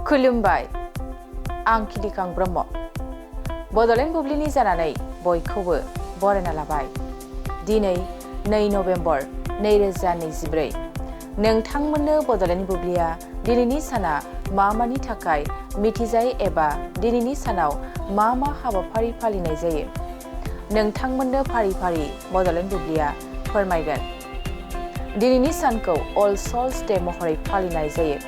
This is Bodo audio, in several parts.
खुलुमबाय आं खिलिखां ब्रह्म बड'लेण्ड बुब्लिनि जानानै बयखौबो बरायना लाबाय। दिनै 2 नभेम्बर 2024 नोंथांमोननो बड'लेण्ड बुब्लिया दिनैनि साना मानि थाखाय मिथिजायो एबा दिनैनि सानाव मा हाबाफारि फालिनाय जायो नोंथांमोननो फारि फारि बड'लेण्ड बुब्लिया फोरमायगोन। दिनैनि सानखौ अल सल्स डे महरै फालिनाय जायो।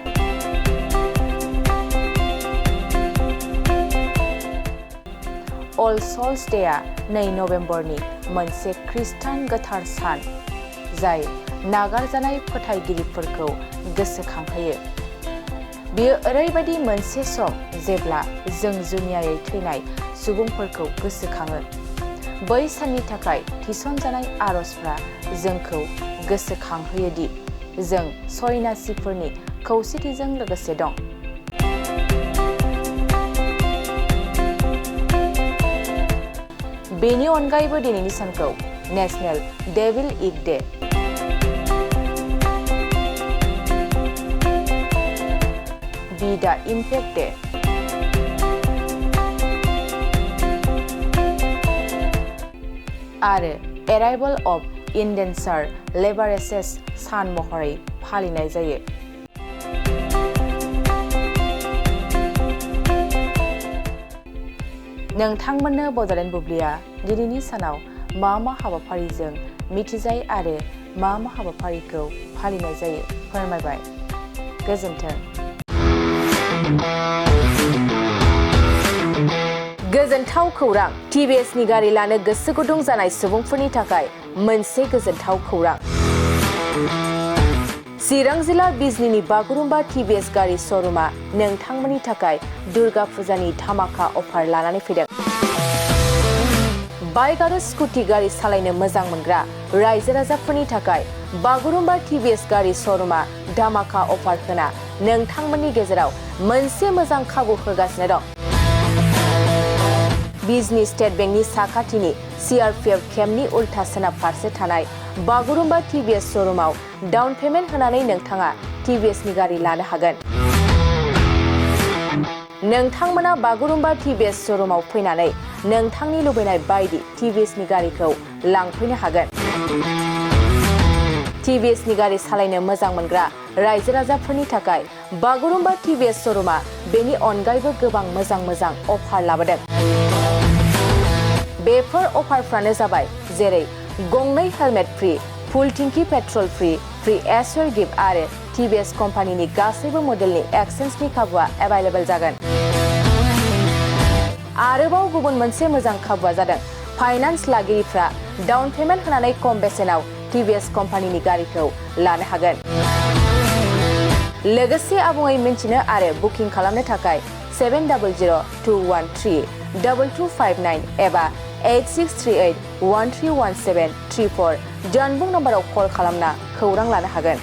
अल सल्स डेआ 2 नभेम्बरनि मोनसे खृष्टान गोथार सान जाय नागारजानाय फोथायगिरिफोरखौ गोसोखांहोयो। बेयो ओरैबायदि मोनसे सम जेब्ला जों जुनियायै थैनाय सुबुंफोरखौ गोसोखाङो। बै साननि थाखाय थिसनजानाय आरजफ्रा जोंखौ गोसोखांहोयो दि जों सयनासिफोरनि खौसेथिजों लोगोसे दं। बेनि अनगायैबो दिनैनि सानखौ national devil egg day, be the impact day, आरो एराइवल अफ इन्डेन्जार्ड लेबारेसेस सान महरै फालिनाय जायो। नोंथांमोननो बड'लेण्ड बुब्लिया दिनैनि सानाव मा हाबाफारिजों मिथिजायो आरो मा हाबाफारिखौ फालिनाय जायो फोरमायबाय। गोजोन्थों। गोजोनथाव खौरां। टिभिएसनि गारि लानो गोसो गुदुं जानाय सुबुंफोरनि थाखाय मोनसे गोजोनथाव खौरां। चिरां जिल्ला बिजनीनि बागुरुम्बा टिभिएस गारि श'रुमा नोंथांमोननि थाखाय दुर्गा फुजानि धामाका अफार लानानै फैदों। बाइक आरो स्कुटि गारि सालायनो मोजां मोनग्रा रायजो राजाफोरनि थाखाय बागुरुम्बा टिभिएस गारि श'रुमा धामाका अफार होना नोंथांमोननि गेजेराव मोनसे मोजां खाबु होगासिनो दं। बिजनी स्टेट बेंकनि साखाथिनि CRPF केम्पनि उल्था सोनाब फारसे थानाय बागुरुम्बा टिभिएस श'रुमाव डाउन पेमेन्ट होनानै नोंथाङा टिभिएसनि गारि लानो हागोन। नोंथांमोना बागुरुम्बा टिभिएस श'रुमाव फैनानै नोंथांनि लुबैनाय बायदि टिभिएसनि गारिखौ लांफैनो हागोन। टिभिएसनि गारि सालायनो मोजां मोनग्रा रायजो राजाफोरनि थाखाय बागुरुम्बा टिभिएस श'रुमा बेनि अनगायैबो गोबां मोजां अफार लाबोदों। बेफोर अफारफ्रानो जाबाय जेरै गंनै हेलमेट फ्रि, फुल टिंकि पेट्रल फ्रि एसुर गिफ्ट आरो टिभिएस कम्पानिनि गासैबो मडेलनि एक्सचेन्जनि खाबुआ एभेलेबल जागोन। आरोबाव गुबुन मोनसे मोजां खाबुआ जादों फाइनान्स लागिरिफ्रा डाउन पेमेन्ट होनानै खम बेसेनाव टिभिएस कम्पानिनि गारिखौ लानो हागोन। लोगोसे आबुङै मिन्थिनो आरो बुकिं खालामनो थाखाय 7002132259 एबा 8638131734 जानबुं नम्बराव कल खालामना खौरां लानो हागोन।